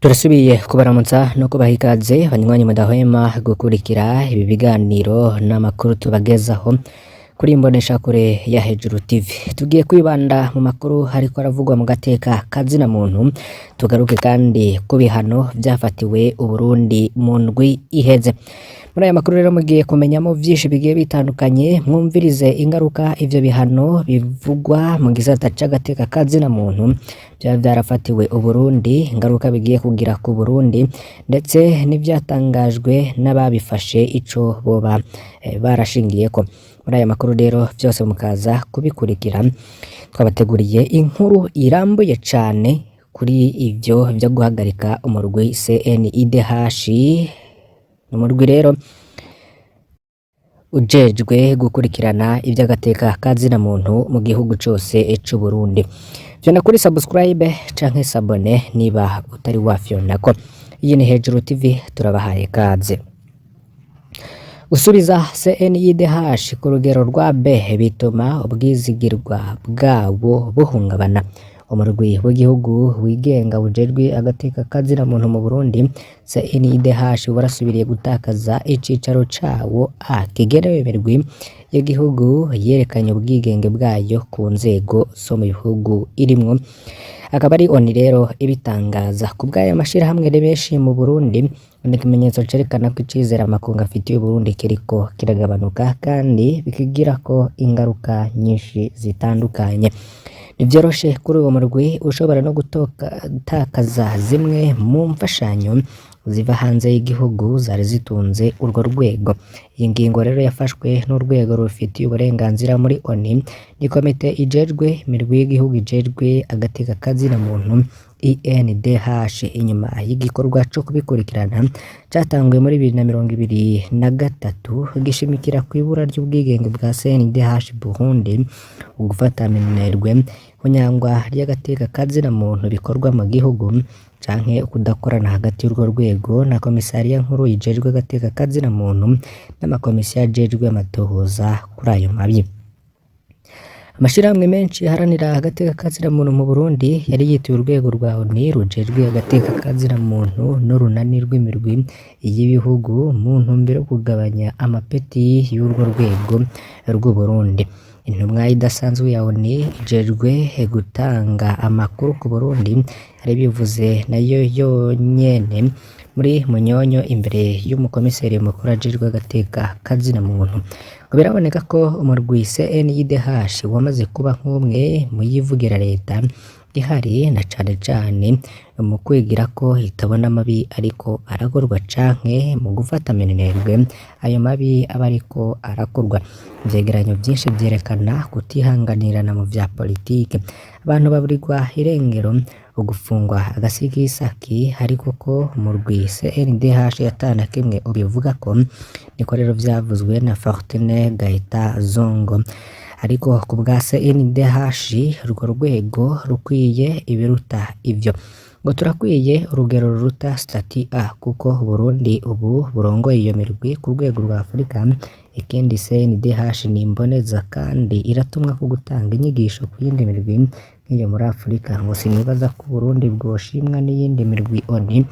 Turasubiye kubaramutsa no kubaha ikaze banywanyi mudahwema gukurikira ibi biganiro n'amakuru tubagezaho kuri imboneshakure ya Hejuru TV. Tugiye kwibanda mu makuru hariko aravugwa mu gateka kazina muntu, tugaruke kandi ku bihano vyafatiwe Uburundi mu ndwi iheze. Muri aya makuru rero mugiye kumenyamo vyinshi bigiye bitandukanye, mwumvirize ingaruka ivyo bihano bivugwa mu gisata c'agateka kazina muntu vyaba vyarafatiwe Uburundi, ingaruka bigiye kugira ku Burundi, ndetse n'ivyatangajwe n'ababifashe ico boba barashingiyeko. Muri aya makuru rero vyose mukaza kubikurikira, twabateguriye inkuru irambuye cane kuri ivyo vyo guhagarika umurwi CNIDH. Umurwi rero ujejwe gukurikirana ivy'agateka kazina muntu mu gihugu cose c'Uburundi. Fyonda kuri subscribe canke s'abonner niba utari wafyondako. Iyi ni Hejuru TV, turabahaye kaze. Gusubiza CNIDH ku rugero rwa B bituma ubwizigirwa bwabo buhungabana. Umurwi w'igihugu wigenga ujejwe agateka kazina muntu mu Burundi CNIDH warasubiriye gutakaza icicaro cawo A kigenewe imirwi y'igihugu yerekanye ubwigenge bwayo ku nzego zo mu bihugu irimwo. Akaba ari ONU rero ibitangaza. Ku bw'ayo mashirahamwe benshi mu Burundi, ni ikimenyetso cerekana ko icizere amakungu afitiye Uburundi kiriko kiragabanuka kandi bikigirako ingaruka nyinshi zitandukanye. Ntivyoroshe kuri uwo murwi ushobora no gutakaza zimwe mu mfashanyo ziva hanze y'igihugu zari zitunze urwo rwego. Iyi ngingo rero yafashwe n'urwego rubifitiye uburenganzira muri ONU, ni komite ijejwe imirwi y'igihugu ijejwe agateka kazina muntu INDH, inyuma y'igikorwa co kubikurikirana catanguye muri 2023 gishimikira kw'ibura ry'ubwigenge bwa CNDH Burundi, ugufata minenegwe ihonyangwa ry'agateka kazina muntu bikorwa mu gihugu canke ukudakorana hagati y'urwo rwego na komisariya nkuru ijejwe agateka kazina muntu n'amakomisiyo ajejwe amatohoza kuri ayo mabi. Amashirahamwe menshi aharanira agateka kazina muntu mu Burundi yari yituye urwego rwa ONU rujejwe agateka kazina muntu n'urunani rw'imirwi y'ibihugu mu ntumbero yo kugabanya amapeti y'urwo rwego rw'Uburundi. Intumwa idasanzwe ya ONU ijejwe gutanga amakuru ku Burundi yarabivuze nayo yonyene muri Munyonyo imbere y'umukomiseri mukuru ajejwe agateka kazina muntu. Ngo biraboneka ko umurwi CNIDH wamaze kuba nk'umwe mu yivugira leta ihari, na cane cane mu kwigira ko itabona amabi ariko arakorwa canke mu gufata minenegwe ayo mabi aba ariko arakorwa. Ivyegeranyo vyinshi vyerekana kutihanganirana mu vya politike, abantu baburirwa irengero, ugufungwa agasigisaki, ariko ko umurwi CNDH ata na kimwe ubivugako, niko rero vyavuzwe na Fortune Gaita Zongo. Ariko ku bwa CNDH urwo rwego rukwiye ibiruta ivyo. Ngo turakwiye urugero ruruta statut A kuko Uburundi ubu burongoye iyo mirwi ku rwego rwa Afrika. Ikindi CNDH ni imboneza kandi iratumwa ku gutanga inyigisho ku yindi mirwi nk'iyo muri Afrika. Ngo sinibaza ko Uburundi bwoshimwa n'iyindi mirwi ONU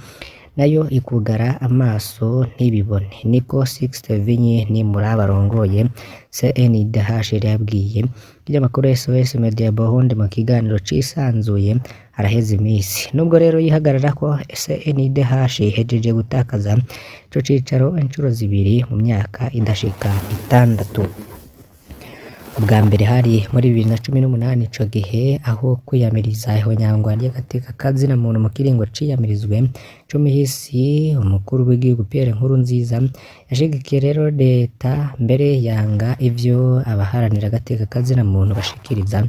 nayo ikugara amaso ntibibone. Niko Sixte Vinyi Nimuraba arongoye CNDH yabwiye ikinyamakuru SOS Media Burundi mu kiganiro cisanzuye haraheze imisi. Nubwo rero yihagarara ko CNDH ihejeje gutakaza ico cicaro incuro zibiri mu myaka idashika 6. Ubwa mbere hari muri 2018, ico gihe aho kwiyamiriza ihonyangwa ry'agateka kazina muntu mu kiringo ciyamirizwe c'umuhisi umukuru w'igihugu Pierre Nkurunziza, yashigikiye rero leta mbere yanga ivyo abaharanira agateka kazina muntu bashikiriza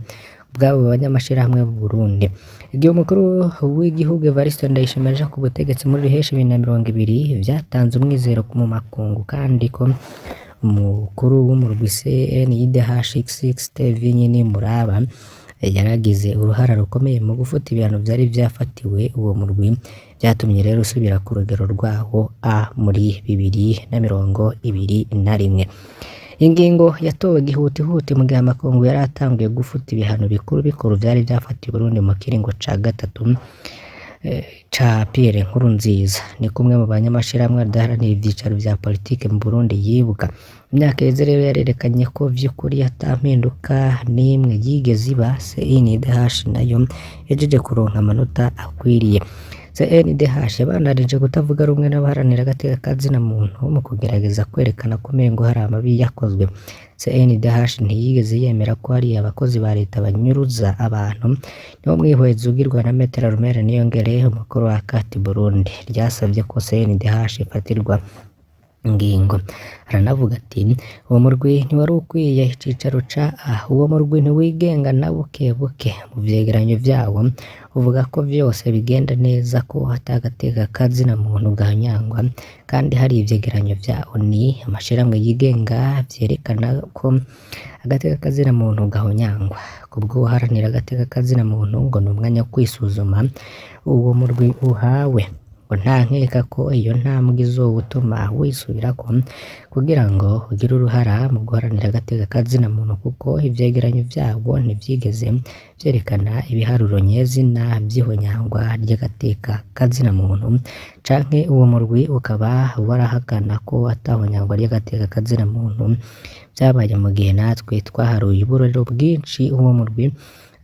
ubwabo banyamashirahamwe b'u Burundi. Igihe umukuru w'igihugu Evariste Ndayishimiye aja ku butegetsi muri ruheshi 2020, vyatanze umwizero mu makungu kandi ko umukuru w'umurwi CNIDH Sixte Vinyi Nimuraba yaragize uruhara rukomeye mu gufuta ibihano vyari vyafatiwe uwo murwi, vyatumye rero usubira ku rugero rwawo A muri 2021. Ingingo yatowe gihutihuti mu gihe amakungu yari atanguye gufuta ibihano bikuru bikuru vyari vyafatiwe Burundi mu kiringo ca gatatu. ca Pierre Nkurunziza. Ni kumwe mu banyamashirahamwe adaharanira ivyicaro vya politike mu Burundi yibuka. Imyaka iheze rero yarerekanye ko vy'ukuri ata mpinduka n'imwe yigeze iba. CNDH nayo yajeje kuronka amanota akwiriye. CNDH yabandanije kutavuga rumwe n'abaharanira agateka ka zina muntu mu kugerageza kwerekana ko umengo hari amabi yakozwe. CNDH ntiyigeze yemera ko hari abakozi ba leta banyuruza abantu. Niwo mwihwezo ugirwa na Metero Rumere Niyongere, umukuru wa Akati Burundi, ryasavye ko CNDH ifatirwa ingingo. Aranavuga ati uwo murwi ntiwari ukwiye icicaro ca A, uwo murwi ntiwigenga na buke buke. Mu vyegeranyo vyawo uvuga ko vyose bigenda neza, ko ata gateka ka zina muntu gahonyangwa, kandi hari ivyegeranyo vya ONU, amashirahamwe yigenga vyerekana ko agateka ka zina muntu gahonyangwa. Kubw'uwaharanira agateka ka zina muntu ngo ni umwanya wo kwisuzuma uwo murwi uhawe. Ngo nta nkeka ko iyo ntambwe izowutuma wisubirako kugira ngo ugire uruhara mu guharanira agateka ka zina muntu, kuko ivyegeranyo vyawo ntivyigeze vyerekana ibiharuro nyezina vy'ihonyangwa ry'agateka ka zina muntu, canke uwo murwi ukaba warahakana ko ata honyangwa ry'agateka ka zina muntu vyabaye, mu gihe natwe twaharuye uburorero bwinshi uwo murwi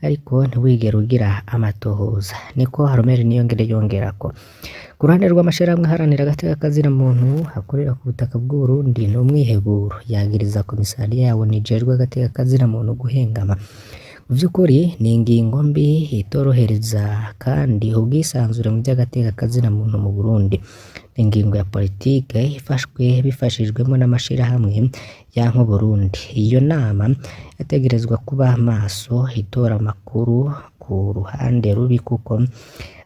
ariko ntiwigere ugira amatohoza. Niko Harumeri Niyongere yongerako. Ku ruhande rw'amashirahamwe aharanira agateka ka zina muntu akorera ku butaka bw'Uburundi ni umwiheburo, yagiriza komisariya ya ONU ijejwe agateka ka zina muntu guhengama. Mu vy'ukuri ni ingingo mbi itorohereza kandi ubwisanzure mu vy'agateka ka zina muntu mu Burundi. Ni ingingo ya politike ifashwe bifashijwemo n'amashirahamwe yanka Uburundi. Iyo nama yategerezwa kuba maso itora amakuru ku ruhande rubi, kuko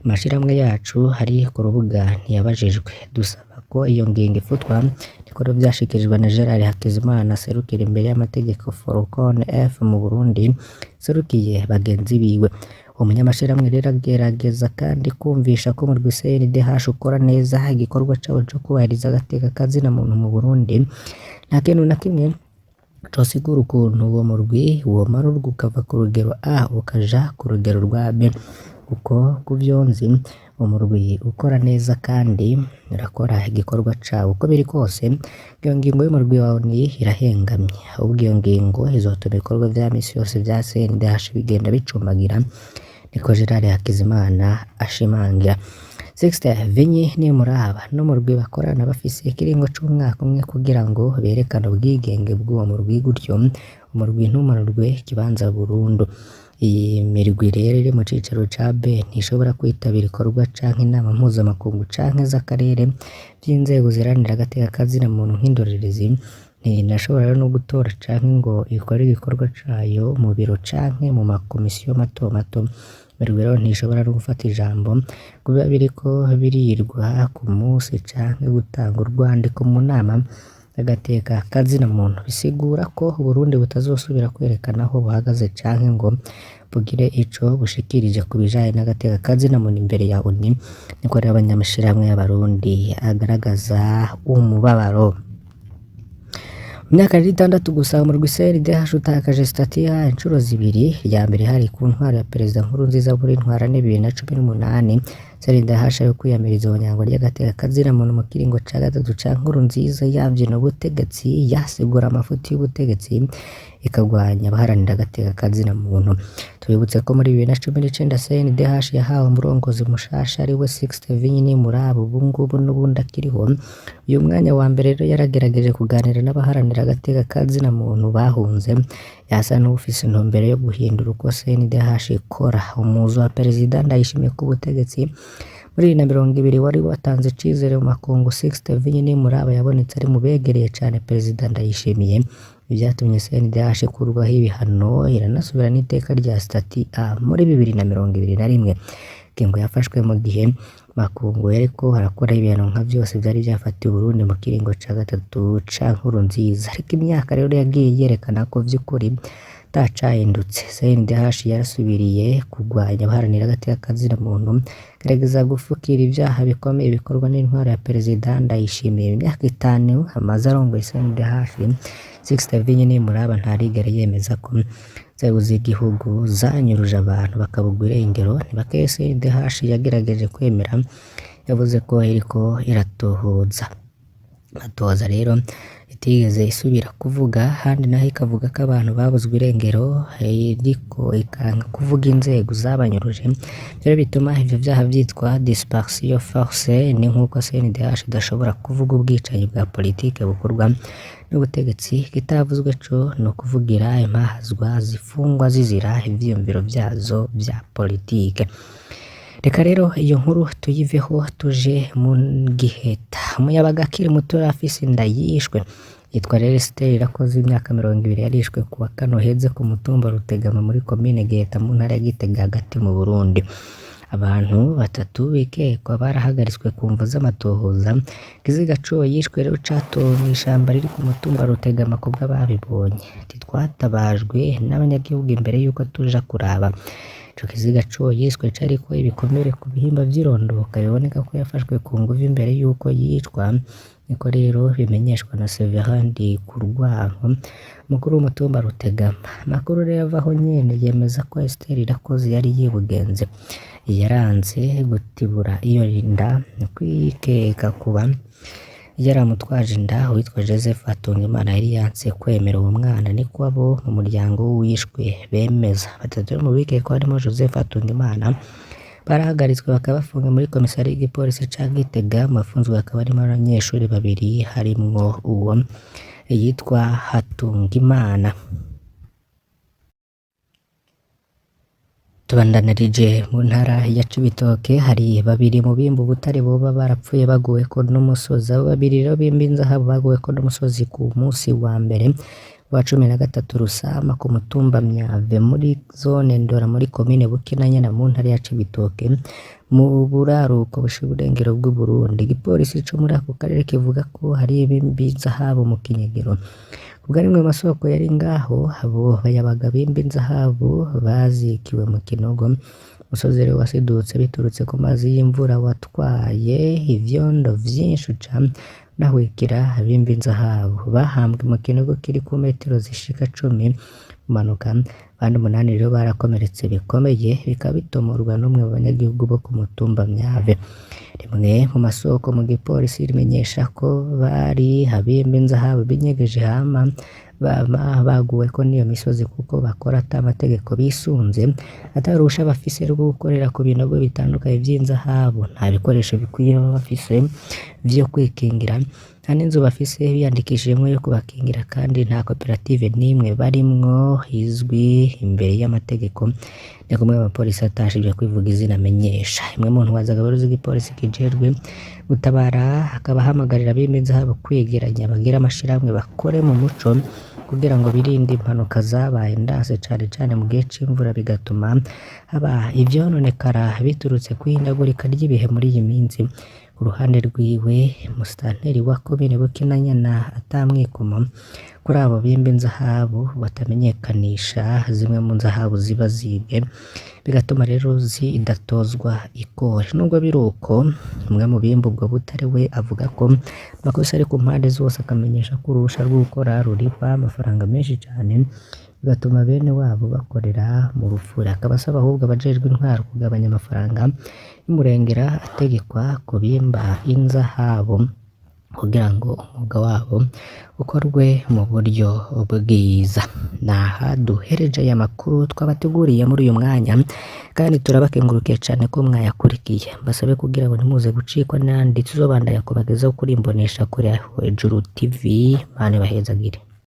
amashirahamwe yacu ari ku rubuga ntiyabajijwe. Dusaba ko iyo ngingo ifutwa. Niko rero vyashikirijwe na Gerard Hakizimana aserukira imbere y'amategeko Forcon F mu Burundi, aserukiye bagenzi biwe. Uwo munyamashirahamwe rero agerageza kandi kumvisha ko umurwi CNDH ukora neza igikorwa cawo co kubahiriza agateka ka zina muntu mu Burundi. Nta kintu na kimwe cosigura ukuntu uwo murwi womanurwa ukava ku rugero A ukaja ku rugero rwa B, kuko kuvyo nzi umurwi ukora neza kandi urakora igikorwa cawo. Uko biri kose iyo ngingo y'umurwi wa ONU irahengamye, ahubwo iyo ngingo izotuma ibikorwa vya misi yose vya CNDH bigenda bicumagira, niko Gerard Hakizimana ashimangira. Sixte Vinyi Nimuraba n'umurwi bakorana bafise ikiringo c'umwaka umwe kugira ngo berekane ubwigenge bw'uwo murwi, gutyo umurwi ntumanurwe ikibanza burundu. Iyi mirwi rero iri mu cicaro ca B ntishobora kwitabira ibikorwa canke inama mpuzamakungu canke z'akarere vy'inzego ziharanira agateka ka zina muntu nk'indorerezi. Ntinashobora rero no gutora canke ngo ikore igikorwa cayo mu biro canke mu makomisiyo mato mato. Imirwi rero ntishobora no gufata ijambo ngo biba biriko birirwa ku musi canke gutanga urwandiko mu nama y'agateka ka zina muntu. Bisigura ko Uburundi butazosubira kwerekana aho buhagaze canke ngo bugire ico bushikirije ku bijanye n'agateka ka zina muntu imbere ya ONU. Niko rero abanyamashirahamwe y'Abarundi agaragaza umubabaro. Mu myaka rero 6 gusa umurwi CNDH utakaje statut A incuro zibiri. Irya mbere hari ku ntwaro ya Perezida Nkurunziza muri ntwarante 2018. CNDH yo kwiyamiriza ihonyangwa ry'agateka ka zina muntu mu kiringo ca gatatu ca Nkurunziza yavyina ubutegetsi, yasigura amafuti y'ubutegetsi, ikagwanya abaharanira agateka ka zina muntu. Tubibutse ko muri 2019 CNDH yahawe umurongozi mushasha ariwe Sixte Vinyi Nimuraba, ubu ngubu n'ubundi akiriho. Uyu mwanya wa mbere rero yaragerageje kuganira n'abaharanira agateka ka zina muntu bahunze, yasa n'uwufise intumbero yo guhindura uko CNDH ikora. Umuzo wa Perezida Ndayishimiye ku butegetsi muri 2020 wari watanze icizere mu makungu. Sixte Vinyi Nimuraba yabonetse ari mu begereye cane Perezida Ndayishimiye. Ivyatumye CNDH ikurwaho ibihano iranasubira n'iteka rya statut A muri 2021. Ingingo yafashwe mu gihe makungu yariko arakora ibihano nka vyose vyari vyafatiwe Uburundi mu kiringo ca gatatu ca Nkurunziza. Ariko imyaka rero yagiye yerekana ko vy'ukuri Atacahindutse, CNDH yarasubiriye kugwanya abaharanira agateka kazina muntu, igerageza gufukira ivyaha bikomeye bikorwa n'intwaro ya Perezida Ndayishimiye. Imyaka 5 amaze arongoye CNDH, Sixte Vinyi Nimuraba ntarigera yemeza ko inzego z'igihugu zanyuruje abantu bakabugwa irengero. Ntibakeye CNDH yagerageje kwemera, yavuze ko iriko iratohoza. Amatohoza rero itigeze isubira kuvuga, ahandi naho ikavuga ko abantu babuzwe irengero, iriko ikanka kuvuga inzego zabanyuruje. Rero bituma ivyo vyaha vyitwa dispersion forcée. Ni nkuko CNDH idashobora kuvuga ubwicanyi bwa politike bukorwa n'ubutegetsi. Kitavuzwe co ni ukuvugira impahazwa zifungwa zizira ivyiyumviro vyazo vya politike. Reka rero iyo nkuru tuyiveho tuje mu Giheta. Umuyabaga akiri muto afise inda yishwe, yitwa rero Esther Irakoze, imyaka 20, yarishwe kuwa kane uheze ku mutumba Rutegama muri komine Giheta mu ntara ya Gitega hagati mu Burundi. Abantu batatu bikekwa barahagaritswe ku mvo z'amatohoza. Ikiziga c'uwo yishwe rero catowe mw'ishamba riri ku mutumba Rutegama kubw'ababibonye. Ati twatabajwe n'abanyagihugu imbere yuko tuja kuraba. Ico kiziga c'uwo yishwe cariko ibikomere ku bihimba vy'irondoka, biboneka ko yafashwe ku nguvu imbere yuko yicwa. Niko rero bimenyeshwa na Severin Ndikurwanko, umukuru w'umutumba Rutegama. Amakuru rero ava aho nyene yemeza ko Esther Irakoze yari yibugenze, yaranze gutibura iyo nda, kwikeka kuba yaramutwaje inda. Uwitwa Joseph Hatungimana yari yanse kwemera uwo mwana, niko abo mu muryango w'uwishwe bemeza. Batatu mu bikekwa harimo Joseph Hatungimana barahagaritswe bakaba bafungiwe muri komisariya y'igipolisi ca Gitega. Mu bafunzwe hakaba harimo abanyeshuri babiri, harimwo uwo yitwa Hatungimana. Tubandanirije mu ntara ya Cibitoke, hari babiri mu bimba ubutare boba barapfuye baguweko n'umusozi. Abo babiri rero bimba inzahabu baguweko n'umusozi ku musi wa mbere wa 13 Rusama ku mutumba Myave muri zone Ndora muri komine Bukinanyana mu ntara ya Cibitoke mu buraruko bushira uburengero bw'Uburundi. Igipolisi co muri ako karere kivuga ko hari ibimba inzahabu mu kinyegero. Kubwa rimwe mu masoko yari ngaho, abo bayabaga bimba inzahabu bazikiwe mu kinogo. Umusozi rero wasidutse biturutse ku mazi y'imvura watwaye ivyondo vyinshi uca unahwikira abimba inzahabu. Bahambwe mu kinogo kiri ku metero zishika 10 umanuka. Abandi 8 rero barakomeretse bikomeye, bikaba bitomorwa n'umwe mu banyagihugu bo ku mutumba Myave. Rimwe mu masoko mu gipolisi rimenyesha ko bari abimba inzahabu binyegeje hama bama baguweko n'iyo misozi kuko bakora ata mategeko bisunze, ata ruhusha bafise rwo gukorera ku binogo bitandukanye vy'inzahabu, nta bikoresho bikwiye baba bafise vyo kwikingira, nta n'inzu bafise biyandikishijemwo yo kubakingira, kandi nta koperative n'imwe barimwo izwi imbere y'amategeko. Ni kumwe mu bapolisi atashimye kwivuga izina amenyesha. Imwe mu ntwazagaburo z'igipolisi kijejwe gutabara akaba ahamagarira abimba inzahabu kwegeranya bagire amashirahamwe bakore mu muco kugira ngo birinde impanuka zabaye ndanse cane cane mu gihe c'imvura, bigatuma haba ivyononekara biturutse kw'ihindagurika ry'ibihe muri iyi minsi. Ku ruhande rwiwe, musitanteri wa komine Bukinanyana atamwikomo kuri abo bimba inzahabu batamenyekanisha zimwe mu nzahabu ziba zibwe, bigatuma rero zidatozwa ikori. Nubwo biri uko, umwe mu bimba ubwo butare we avuga ko amakosa ari ku mpande zose, akamenyesha ko uruhusha rwo gukora rurihwa amafaranga menshi cane, bigatuma bene wabo bakorera mu rufuri. Akaba asaba ahubwo abajejwe intwaro kugabanya amafaranga y'umurengera ategekwa ku bimba inzahabu kugira ngo umwuga wabo ukorwe mu buryo bwiza. Naha duhereje aya makuru twabateguriye muri uyu mwanya, kandi turabakengurukiye cane ko mwayakurikiye. Mbasabe kugira ngo ntimuze gucikwa n'ayandi tuzobandanya kubagezaho kuri Imboneshakure ya Hejuru TV. Imana ibahezagire.